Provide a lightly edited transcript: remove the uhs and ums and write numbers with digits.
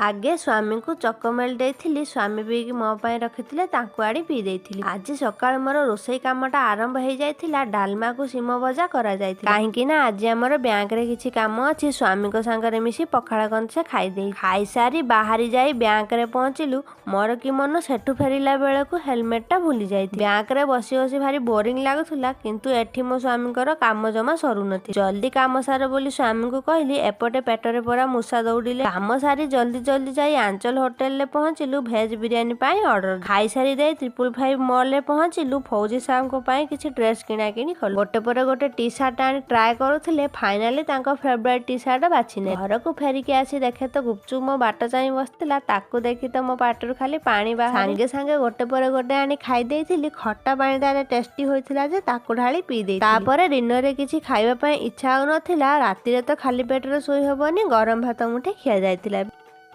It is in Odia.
ଆଗେ ସ୍ୱାମୀଙ୍କୁ ଚକୋମେଲ୍ ଦେଇଥିଲି। ସ୍ୱାମୀ ପିଇକି ମୋ ପାଇଁ ରଖିଥିଲେ, ତାଙ୍କୁ ଆଣି ପିଇ ଦେଇଥିଲି। ଆଜି ସକାଳୁ ମୋର ରୋଷେଇ କାମଟା ଆରମ୍ଭ ହେଇଯାଇଥିଲା। ଡାଲମାକୁ ଶିମ ଭଜା କରାଯାଇଥିଲା, କାହିଁକି ନା ଆଜି ଆମର ବ୍ୟାଙ୍କରେ କିଛି କାମ ଅଛି। ସ୍ୱାମୀଙ୍କ ସାଙ୍ଗରେ ମିଶି ପଖାଳ କଂସା ଖାଇଦେଇ ଖାଇସାରି ବାହାରି ଯାଇ ବ୍ୟାଙ୍କରେ ପହଞ୍ଚିଲୁ। ମୋର କି ମନ, ସେଠୁ ଫେରିଲା ବେଳକୁ ହେଲମେଟଟା ଭୁଲି ଯାଇଥିଲି। ବ୍ୟାଙ୍କରେ ବସି ବସି ଭାରି ବୋରିଂ ଲାଗୁଥିଲା, କିନ୍ତୁ ଏଠି ମୋ ସ୍ୱାମୀଙ୍କର କାମ ଜମା ସରୁନଥିଲା। ଜଲ୍ଦି କାମ ସାର ବୋଲି ସ୍ୱାମୀଙ୍କୁ କହିଲି। ଏପଟେ ପେଟରେ ପରା ମୂଷା ଦୌଡ଼ିଲେ। କାମ ସାରି ଜଲ୍ଦି ଜଲ୍ଦି ଯାଇ ଆଞ୍ଚଲ ହୋଟେଲରେ ପହଞ୍ଚିଲୁ। ଭେଜ ବିରିୟାନୀ ପାଇଁ ଅର୍ଡର ଖାଇସାରି ଦେଇ 555 ମଲରେ ପହଞ୍ଚିଲୁ। ଫୌଜି ସାହେବଙ୍କ ପାଇଁ କିଛି ଡ୍ରେସ କିଣା କିଣି କଲୁ। ଗୋଟେ ପରେ ଗୋଟେ ଟି ସାର୍ଟ ଆଣି ଟ୍ରାଏ କରୁଥିଲେ। ଫାଇନାଲି ତାଙ୍କ ଫେବରାଇଟ ଟି ସାର୍ଟ ବାଛିନେ। ଘରକୁ ଫେରିକି ଆସି ଦେଖେ ତ ଗୁପଚୁପ ମୋ ବାଟ ଚାହିଁ ବସିଥିଲା। ତାକୁ ଦେଖି ତ ମୋ ପାଟିରୁ ଖାଲି ପାଣି ବାହାରି ସାଙ୍ଗେ ସାଙ୍ଗେ ଗୋଟେ ପରେ ଗୋଟେ ଆଣି ଖାଇ ଦେଇଥିଲି। ଖଟା ପାଣିଟା ଟେଷ୍ଟି ହୋଇଥିଲା ଯେ ତାକୁ ଢାଳି ପିଇ ଦେଇଥିଲି। ତାପରେ ଡିନରରେ କିଛି ଖାଇବା ପାଇଁ ଇଚ୍ଛା ହଉନଥିଲା। ରାତିରେ ତ ଖାଲି ପେଟରେ ଶୋଇ ହବନି। ଗରମ ଭାତ ମୁଠେ ଖିଆ ଯାଇଥିଲା।